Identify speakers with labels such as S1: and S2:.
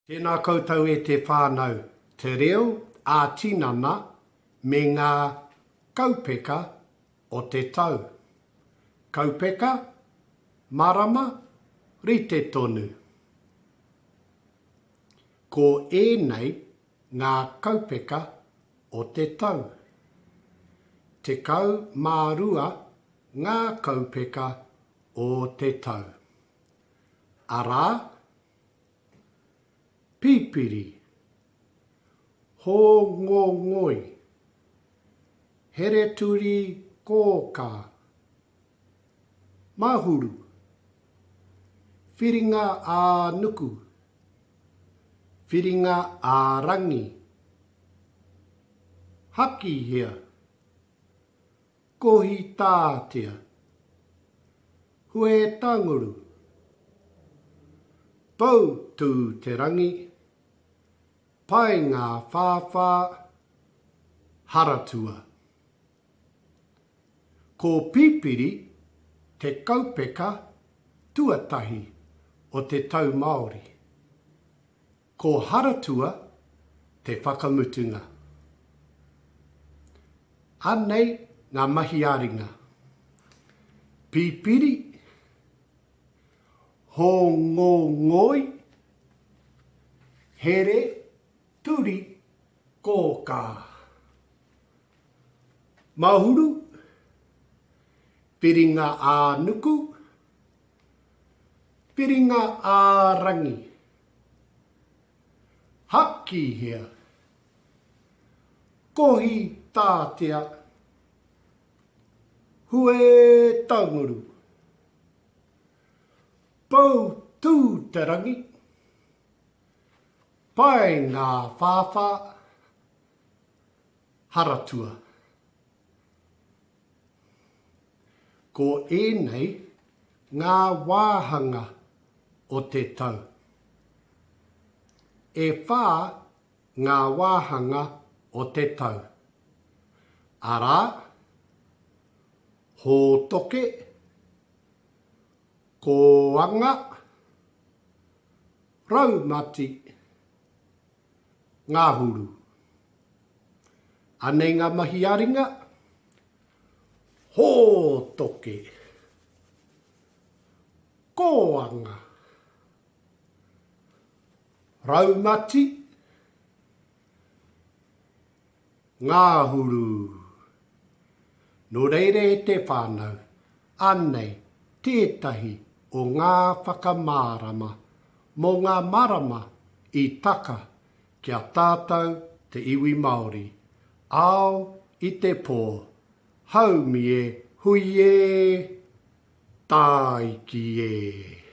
S1: Tēnā koutou e te whānau, te reo ā-tinana me ngā kaupeka o te tau. Kaupeka, marama, rite tonu. Ko ēnei ngā kaupeka o te tau. 12 ngā kaupeka o te tau. Arā, Pipiri, Hōngongoi, Hereturi Kōkā, Mahuru, Whiringa ā-nuku, Whiringa ā-rangi, Hakihea, Kohitātea, Huetanguru, Poutū-te-rangi, Paengawhāwhā, Haratua. Ko Pipiri te kaupeka tuatahi o te tau Māori. Ko Haratua te whakamutunga. Anei ngā mahi ā-ringa. Pipiri, hōngongoi, here, turi, kōkā. Mahuru, whiringa ā-nuku, whiringa ā-rangi. Hakihea. Kohi tātea. Huetanguru. Poutū-te-rangi. Paengawhāwhā. Haratua. Ko ēnei ngā wāhanga o te tau. E whā ngā wāhanga o te tau. Arā, hōtoke, kōanga, raumati, ngahuru. Anei ngā mahi ā-ringa, hōtoke, kōanga, raumati, ngahuru. Nō reira e te whānau, anei tētahi o ngā whakamārama mō ngā marama i taka ki a tātou te iwi Māori, ao i te pō, haumi e, hui e, tāiki e.